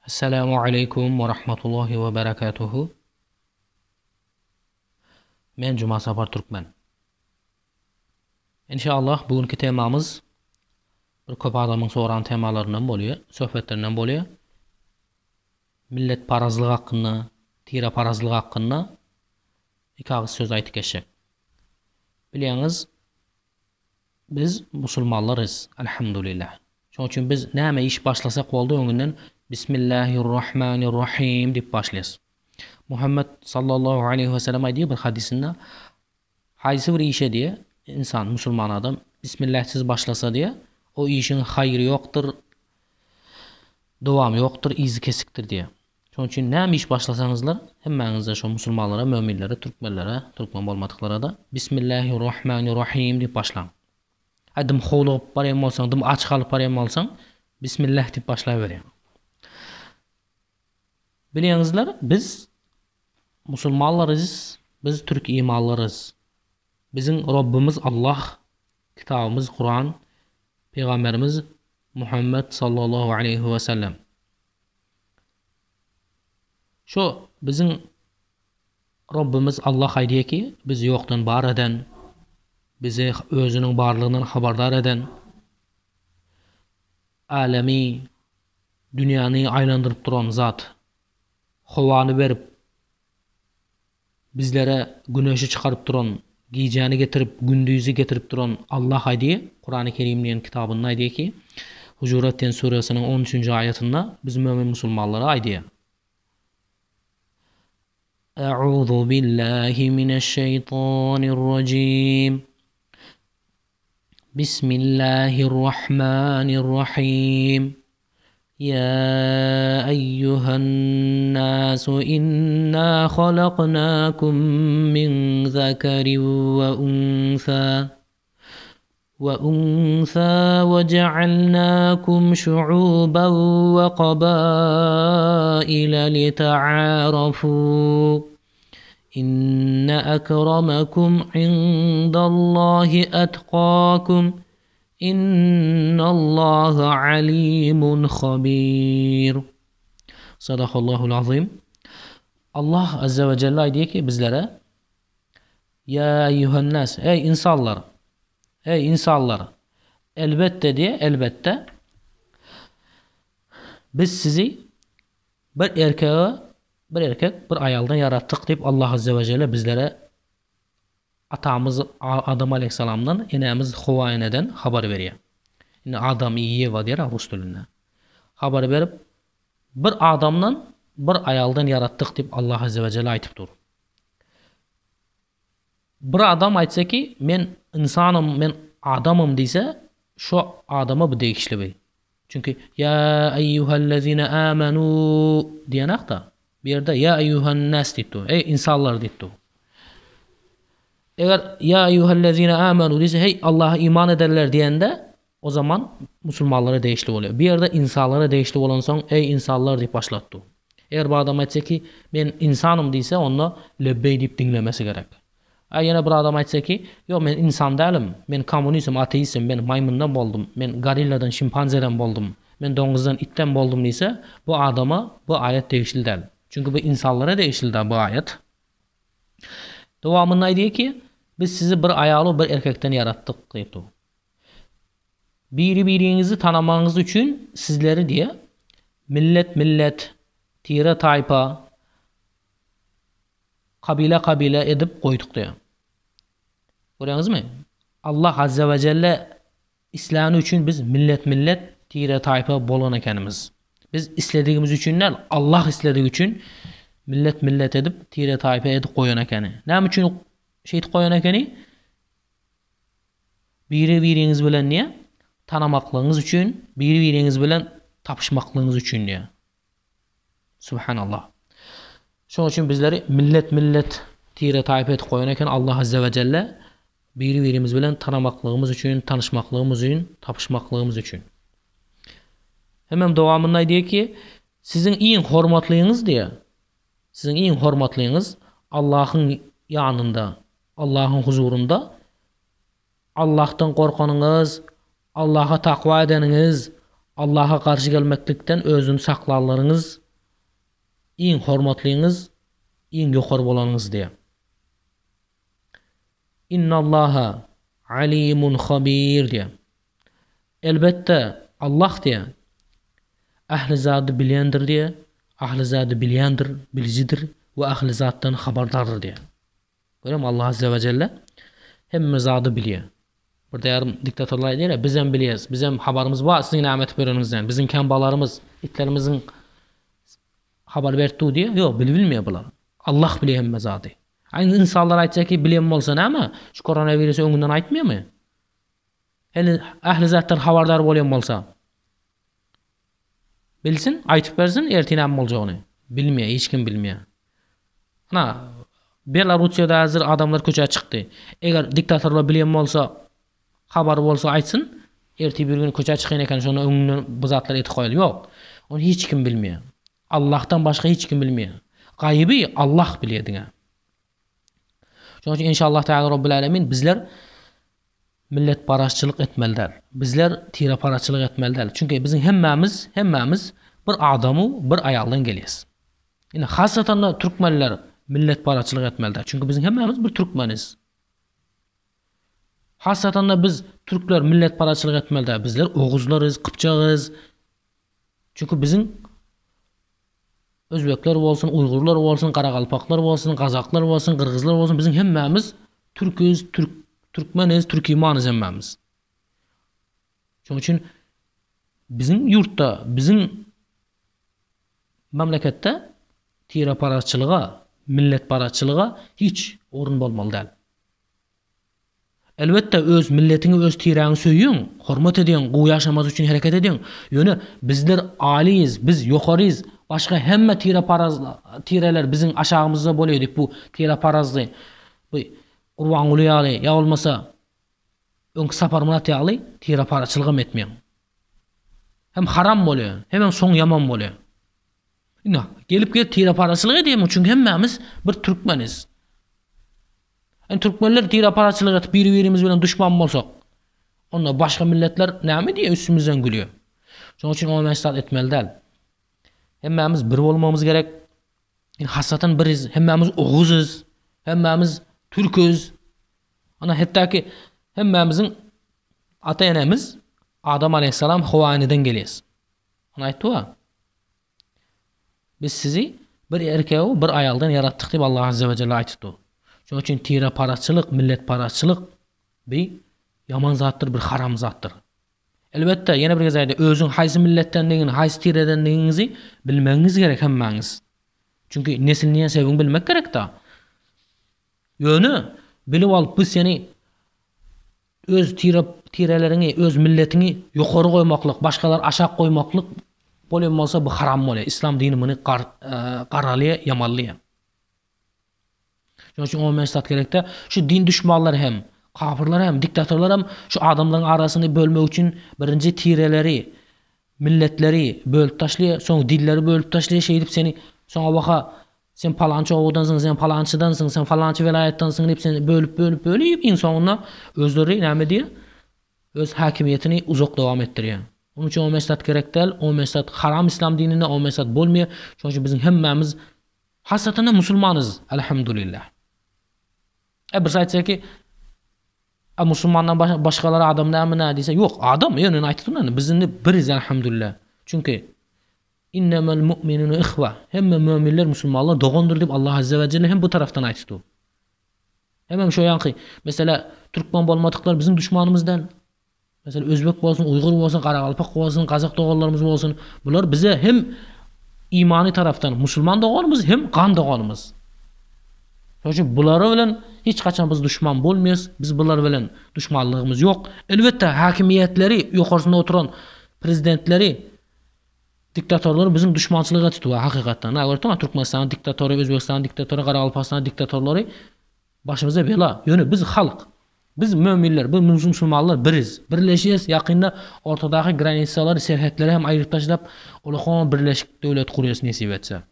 Esselamu aleýkum we rahmetullahi we berekatuhu. Men Juma Sapar Türkmen. Inşallah bu günki temamyz bir köp adamyň soran temalaryndan bolýar, söhbetlerinden bolýar. Milletparazlyk hakynda, tireparazlyk hakynda iki agyz söz aýtyp geçjek. Bilýäňiz, Biz musulmanlarys, Alhamdulillah. Şonuň üçin biz näme iş başlasak boldy öňünden Bismillahirrahmanirrahim diýip başlaýas. Muhammet sallallahu aleýhi we sellem aýdýar bir hadysynda, haýsy bir işe diýe insan, musulman adam Bismillahsiz başlasa diýe, o işiň haýry ýokdur, dowamy ýokdur, yzy kesikdir diýe. Şonuň üçin näme iş başlasaňyzlar, hemmäňizde şo musulmanlara, möminlere, türkmenlere, türkmen bolmadyklara-da Bismillahirrahmanirrahim diýip başlaň. Aý dym howlugyp barýan bolsaň, dym aç galyp barýan bolsaň, Bismillah diýip başlaberýäň. Bilýäňizler, biz musulmanlarys, biz türk imanlyrys. Biziň Robbimiz Allah, kitabymyz Kuran, pygamberimiz Muhammet sallallahu aleýhi we sellem. Şo biziň Robbimiz Allah aýdýar ki, bizi ýokdan bar eden, bizi özüniň barlygyndan habardar eden, älemi, dünýäni aýlandyryp duran zat, howany berip, bizlere güneşi çykaryp duran, gijäni getirip, gündizi getirip duran Allah aýdýar, Kurany Kerim diýen kitabynda aýdýar ki, Hujurat diýen süresiniň on üçünji aýatynda biz mömin musulmanlara aýdýar. A'uzu billahi mineşşeýtanirrajim. Bismillahirrahmanirrahim. Ýa eýýuhan-nasu inna halaknakum min zekerin we unsa we unsa we ja'alnakum şu'uban we kabaile lita'arafu. Inne ekramakum indallahi etkakum innallaha alimun habir. Sadakallahul azim. Allah azze we celle aýdýar ki bizlere Ýa eýýuhennas eý ynsanlar eý ynsanlar elbetde diýe elbetde biz sizi Bir erkege bir erkek bir aýaldan ýaratdyk diýip Allah Azze we Jelle bizlere atamyz Adam Aleýhissalamdan enemiz Howa eneden habar berýär. Indi Adam i Ýewa diýer rus dilinde. Habar berip bir adamdan bir aýaldan ýaratdyk diýip Allah Azze we Jelle aýtyp dur. Bir adam aýtsa ki men ynsanym men adamym diýse şo adama bu degişli bi. Çünki Ýa eýýuhellezine amanu diýenakda. Bu ýerde Ýa eýýuhennas diýip dur. Eý ynsanlar diýip dur. Eger Ýa eýýuhellezine amanu diýse heý Allaha iman edenler diýende o zaman musulmanlara degişli bolýar. Bu ýerde ynsanlara degişli bolansoň eý ynsanlar diýip başlap dur. Eger bir adam aýtsa ki men ynsanym diýse onda lebbeý diýip diňlemesi gerek. A ýene bir adam aýtsa ki, ýok men ynsan dälim, men kommunistim, ateistim, men maýmyndan boldum, men gorilladan, şimpanzeden boldum, men doňuzdan, itden boldum diýse, bu adama bu aýat degişli däl. Çünki bu ynsanlara degişli däl bu aýat. Dowamynda aýdýar ki, biz sizi bir aýal we bir erkekden ýaratdyk diýip. Biri-biriňizi tanamagyňyz üçin sizleri diýe, millet-millet, tire-taýpa, kabile-kabile edip goýduk diýýär. Görýäňizmi? Allah Azze we Jelle isläni üçin biz millet-millet, tire-taýpa bolan ekenimiz. Biz isledigimiz üçin däl, Allah isledigi üçin millet-millet edip, tire-taýpa edip goýan ekeni. Näme üçin şeýdip goýan ekeni? Biri-biriňiz bilen diýýär, tanamaklygyňyz üçin, biri-biriňiz bilen tapyşmaklygyňyz üçin diýýär. Subhanallah. Şonuň üçin bizleri millet millet tire taýpa edip goýan eken Allah Azze we Celle biri birimiz bilen tanamaklygymyz üçin, tanyşmaklygymyz üçin, tapyşmaklygymyz üçin. Hemem dowamynda aýdýar ki, siziň iň hormatlyňyz diýär. Siziň iň hormatlyňyz Allahyň ýanynda, Allahyň huzurynda Allahdan gorkanyňyz, Allaha takwa edeniňiz, Allaha garşy gelmeklikden özüni saklanlaryňyz iň hormatlyňyz, iň ýokary bolanyňyz diýýär. Innallaha alimun habir diýýär. Elbetde, Allah diýýär, ähli zady bilýändir diýýär, ähli zady bilýändir, bilijidir we ähli zatdan habardardyr diýýär. Görýäňmi, Allah Azze we Jelle hemme zady bilýär. Bir därim diktatorlar aýdýar-a, bizem bilýäs, bizem habarymyz bar siziň näme etip ýöreniňizden, biziň kembalarymyz, itlerimiziň habar berip dur diýýär. Ýok, bilip bilmeýär bular. Allah bilýär hemme zady. A indi ynsanlar aýtsa ki, bilen bolsa näme, şu koronawirusy öňünden aýtmaýarmy? Heni ähli zatdan habardar bolýan bolsa. Bilsin, aýtyp bersin ertir näme boljagyny. Bilmeýär, hiç kim bilmeýär. Ana, Belarussiýada häzir adamlar köçä çykdy. Eger diktatorlar bilýän bolsa, habary bolsa aýtsyn, ertir bir gün köçä çykýan eken, şonda öňünden bu zatlary etip goýaly. Ýok. Ony hiç kim bilmeýär. Allahdan başga hiç kim bilmeýär. Gaýyby Allah bilýär diňe. Şonuň üçin inşallah Teala Robbil Alemin bizler milletparazçylyk etmeli däl. Bizler tireparazçylyk etmeli däl. Çünki biziň hemmämiz, hemmämiz bir adamu, bir aýaldan gelýäs. Indi hasatan da türkmenler milletparazçylyk etmeli däl. Çünki biziň hemmämiz bir türkmeniz. Hasatan da biz türkler milletparazçylyk etmeli däl. Bizler oguzlarys, gypjagys. Çünki biziň Özbekler bolsun, uýgurlar bolsun, garagalpaklar bolsun, gazaklar bolsun, gyrgyzlar bolsun biziň hemmämiz türküz, türk, türkmeniz, türkimanız hemmämiz. Şonuň üçin biziň ýurtda, biziň memleketde tireparazçylyga, milletparazçylyga hiç orun bolmaly däl. Elbetde, öz milletiňi, öz tiräňi söýýäň, hormat edýäň, gowy ýaşamasy üçin hereket edýäň. Ýöne bizler alyz, biz ýokaryz, başga hemme tireparaz tireler biziň aşagymyzda bolýar diýip bu tireparazly bu Gurbanguly ýaly ýa bolmasa öňki Saparmyrat ýaly tireparazçylygam etmäň. Hem haram bolýar, hemem soňy ýaman bolýar. Indi gelip gelip tireparazçylyk edýärmiň? Çünki hemmämiz bir türkmeniz. Indi türkmenler tireparazçylyk edip biri-birimiz bilen duşman bolsak, onda başga milletler näme diýýär, üstümizden gülýär. Şonuň üçin oňa meňzeş zat etmeli däl. Hemmämiz bir bolmagymyz gerek. Indi hasatan biriz, hemmämiz oguzuz, hemmämiz türküz. Ana hatda-ki hemmämiziň ata-enemiz Adam aleyhisselam Howa eneden gelýäs. Ony aýtdy wa. Biz sizi bir erkegi bir aýaldan ýaratdyk diýip Allah Azze we Jelle aýtypdy. Şonuň üçin tireparazçylyk, milletparazçylyk bi ýaman zatdyr, bir haram zatdyr. Elbetde, ýene bir gezek aýdýan, özüň haýsy milletdendigiňi, haýsy tiredendigiňizi bilmegiňiz gerek hemmäňiz. Çünki nesil-nesebiňi bilmek gerek-da. Ýöne bilip alyp biz seni Öz tire tireleriňi, öz milletiňi ýokary goýmaklyk, başgalary aşak goýmaklyk bolýan bolsa bu haram bolýar. Islam dini muny gar garalýar, ýamanlaýar. Şonuň üçin oňa meňzeş zat gerekde. Şu din duşmanlary hem, kafirler hem, diktatorlar hem şu adamlaryň arasyny bölmek üçin birinji tireleri, milletleri bölüp taşlaýar, soň dilleri bölüp taşlaýar, şeýdip seni soňabaka Sen palançy obadansyň, sen palançydansyň, sen falançy welaýatdansyň diýip seni bölüp bölüp bölüp iň soňunda özleri näme edýär? Öz häkimiýetini uzak dowam etdirýär. Onuň üçin o meslat gerek däl, o meslat haram islam dininde o meslat bolmaýar. Şonuň üçin biziň hemmämiz hasatynda musulmanyz, elhamdulillah. E birisi aýtsa ki, A musulmandan başgalar adam näme nä diýse, ýok, adam, ýöne aýtyp durman, biz indi biriz elhamdulillah. Çünki Innemel mu'minune ihwa, hemme möminler, musulmanlar dogandyr diýip Allah azze we jelle hem bu tarapdan aýtdy. Hemem şo ýaňky, meselä, türkmen bolmadyklar biziň duşmanymyz däl. Meselä, özbek bolsun, uýgur bolsun, garagalpak bolsun, gazak doganlarymyz bolsun, bular bize hem imany tarapdan musulman doganymyz, hem gan doganymyz. Şonuň üçin bulary bilen hiç haçan biz duşman bolmaýarys, biz bular bilen duşmanlygymyz ýok. Elbetde, häkimiýetleri, ýokarsynda oturan prezidentleri Diktatorlar biziň duşmançylyga tutuwa hakykatdan. Na görüp durma Türkmenistanyň diktatory, Özbegistanyň diktatory, Garagalpagystanyň diktatorlary başymyza bela. Ýöne biz halk. Biz möminler, biz musulmanlar biriz. Birleşýäs, ýakynda ortadaky granisalary, serhetleri hem aýryp taşlap, ulakon birleşik döwlet gurýas nesip etse.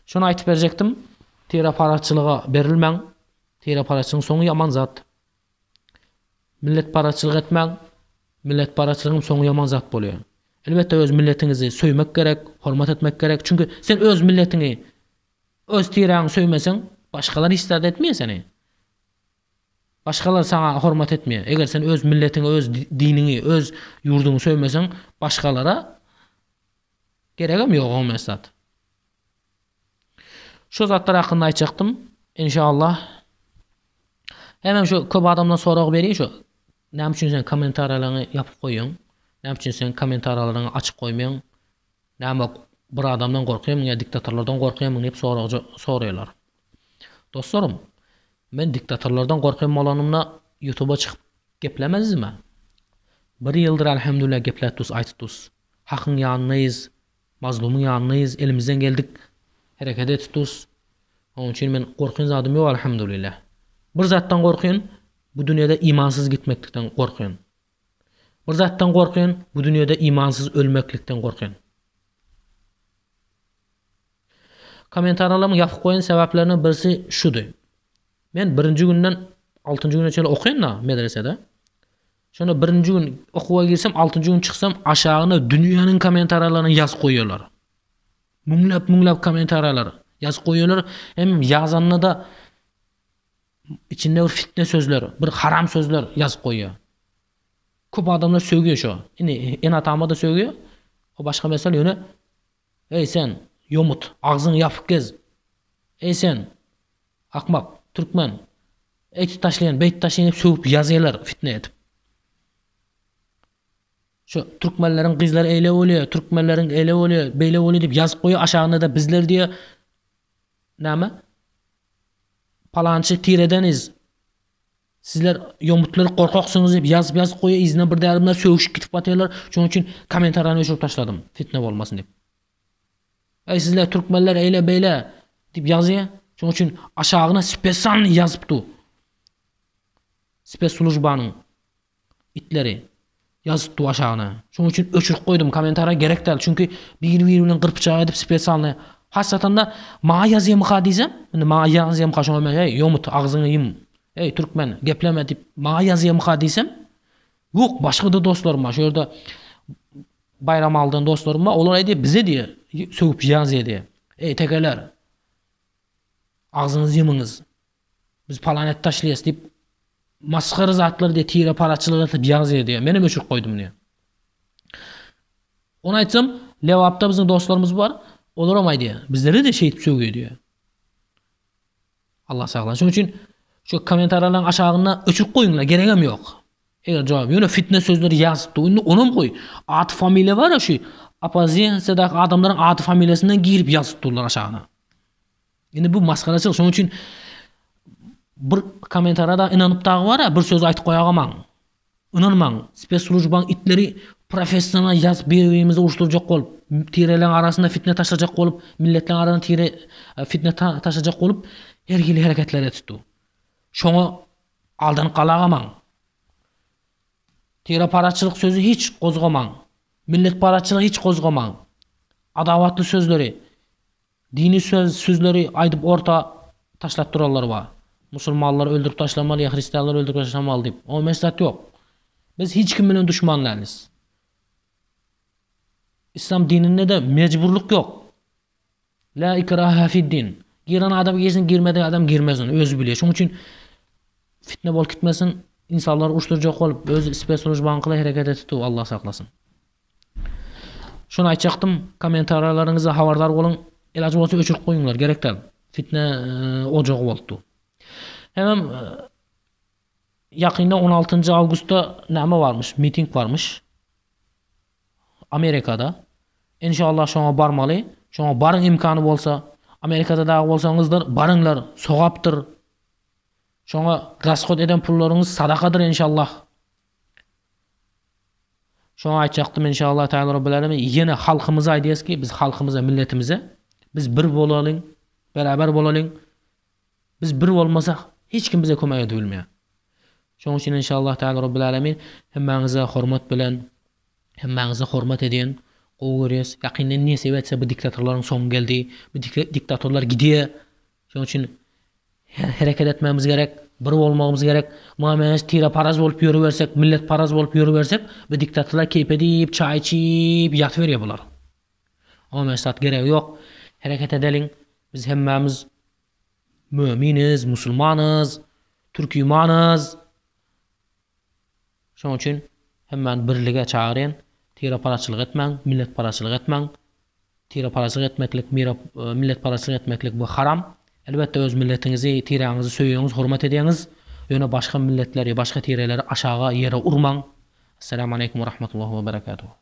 Şony aýtyp berjekdim. Tireparazçylyga berilmäň. Tireparazçylygyň soňy ýaman zat. Milletparazçylyk etmäň. Milletparazçylygyň soňy ýaman zat bolýar. Elbetde öz milletiňizi söýmek gerek, hormat etmek gerek. Çünki sen öz milletiňi, öz tiräňi söýmeseň, başgalar hiç zat etmeýär seni. Başgalar saňa hormat etmeýär. Eger sen öz milletiňi, öz diniňi, öz ýurduňy söýmeseň, başgalara geregem ýok oň zat. Şu zatlar hakynda aýtjakdym. Inşallah. Hemem şu köp adamdan sorag berýär şu. Näme üçin sen kommentariýalaryňy ýapyp goýýaň? Näme üçin sen kommentariýalaryňy açyk goýmaýaň? Näme bir adamdan gorkýarmyň ýa diktatorlardan gorkýarmyň diýip sorag soraýarlar. Dostlarym, men diktatorlardan gorkýan bolanymda ýutuba çykyp geplemezdim-ä. Bir ýyldyr alhamdulillah gepläp dus, aýtyp dus. Hakyň ýanyndaýyz, mazlumyň ýanyndaýyz, elimizden geldik hereket edip dus. Onuň üçin men gorkýan zadym ýok alhamdulillah. Bir zatdan gorkýan, bu dünýede imansyz gitmeklikden gorkýan. Bir zatdan gorkýan, bu dünýede imansyz ölmeklikden gorkýan. Kommentariýalarymy ýapyp goýan sebäpleriniň birisi şudy. Men birinji günden altynjy güne çenli okaýan-da medresede. Şonda birinji gün okuwa girsem, altynjy gün çyksam, aşagyna dünýäniň kommentariýalaryny ýazyp goýýarlar. Müňläp-müňläp kommentariýalar ýazyp goýýarlar. Hem ýazanda-da içinde bir fitne sözler, bir haram sözler ýazyp goýýar. Köp adamlar sögýär şo. Indi ene-atama-da sögýär. O başga mesele, ýöne Eý sen, ýomut, agzyňy ýapyp gez. Eý sen, akmak, türkmen, eýtip taşlaýan, beýtip taşlaýan diýip sögüp ýazýarlar fitne edip. Şu türkmenleriň gyzlary eýle bolýar, türkmenleriň eýle bolýar, beýle bolýar diýip ýazyp goýýar, aşagynda-da bizler diýýär, näme? Palançy tiredeniz. Sizler ýomutlar gorkaksyňyz diýip ýazyp ýazyp goýýar yzyndan bir däli bunlar sögüşip gidip batýarlar şonuň üçin kommentariýany öçürip taşladym fitne bolmasyn diýip. Eý sizler türkmenler eýle beýle diýip ýazýar şonuň üçin aşagyna spesalny ýazyp dur. Spes službanyň itleri ýazyp dur aşagyna. Şonuň üçin öçürip goýdum kommentariýa gerek däl çünki biri biri bilen gyrpyçak edip spesalny hasatanda maňa ýazýamyka diýsem indi maňa ýazýamyka şoňa men eý ýomut agzyňy ýum eý türkmen gepleme diýip maňa ýazýamyka diýsem ýok başga-da dostlarym bar şu ýerde Baýramalydan dostlarym bar olar aýdýar bize diýýär sögüp ýazýar diýýär eý tekeler agzyňyzy ýumyňyz Biz palan et taşlaýas diýip masgara zatlar diýip tire paraçylyk edip ýazýar diýýär. Menem öçürip goýdum diýýär. Ony aýtsam, Lebapda biziň dostlarymyz bar. Olaram aýdýar. Bizlere de şeýdip sögýär diýýär. Allah saklasyn. Şonuň üçin şu kommentariýalaryň aşagynda öçürip goýuňlar, geregem ýok. Eger jogap ýöne fitne sözleri ýazypdy. Indi onam goý. Ady familiýa bar şu oppozisiýadaky adamlaryň ady familiýasyndan girip ýazyp durlar aşagyna. Indi bu masgaraçylyk. Şonuň üçin bir kommentariýada ynanyp dagy bar-a, bir söz aýtyp goýagamaň. Ynanmaň. Spesslujbaň itleri professional ýazyp bir-birimizi uruşdyrjak bolup, tireleriň arasynda fitne taşlajak bolup, milletleriň arasynda tire e, fitne taşlajak bolup her hili hereketler etdi. Şoňa aldanyp galagamaň. Tireparaçylyk sözi hiç gozgamaň. Milletparaçylyk hiç gozgamaň. Adawatly sözleri Dini söz sözleri aýdyp orta taşlap duranlar bar. Musulmanlary öldürip taşlamaly ýa hristianlary öldürip taşlamaly diýip. Oňa meş zat ýok. Biz hiç kim bilen duşman dälis. Islam dininde-de mejburlyk ýok. La ikraha fid din. Giren adam girsin, girmedik adam girmesin, özi bilýär. Şonuň üçin fitne bolup gitmesin, insanlary uruşdyrjak bolup, öz spesslujbaňkylar hereket edip dur, Allah saklasyn. Şuny aýtjakdym, kommentariýalaryňyzda habardar boluň, ilajy bolsa öçürip goýuňlar, gerek däl. Fitne ojagy bolupdy. Hemem ýakynda 16-njy awgustda näme barmyş, miting barmyş. Amerikada. Inşallah şoňa barmaly. Şoňa baryň imkany bolsa. Amerikada dagy bolsaňyzlar, baryňlar, sogapdyr. Şoňa rashod eden pullaryňyz sadakadyr inşallah. Şoňa aýtjakdym inşallah Taala Rabbil Alemin ýene halkymyza aýdýas ki biz halkymyza milletimize biz bir bolalyň beraber bolalyň biz bir bolmasak hiç kim bize kömek edip bilmeýär. Şonuň üçin inşallah Taala Rabbil Alemin hemmäňize hormat bilen hemmäňize hormat edýän gowy görýäs. Ýakynda nesip etse bu diktatorlaryň soňy geldi. Bu diktatorlar gidýär. Şonuň üçin hereket etmemiz gerek. Bir bolmagymyz gerek. Muňa meňzeş tireparaz bolup ýörübersek, milletparaz bolup ýörübersek, bu diktatorlar keýp edip, çaý içip ýatyberýär bular. Oňa meňzeş zat geregi ýok. Hereket edeliň. Biz hemmämiz möminiz, musulmanyz, türkümanyz. Şonuň üçin hemmäni birlige çagyrýan, tireparazçylyk etmäň, milletparazçylyk etmäň. Tireparazçylyk etmeklik, milletparazçylyk etmeklik bu haram. Elbetde öz milletiňizi, tiräňizi söýeňiz, hormat edýäňiz. Ýöne başga milletleri, başga tireleri aşaga, ýere urmaň. Esselamu aleýkum we rahmetullahi we berekatuhu.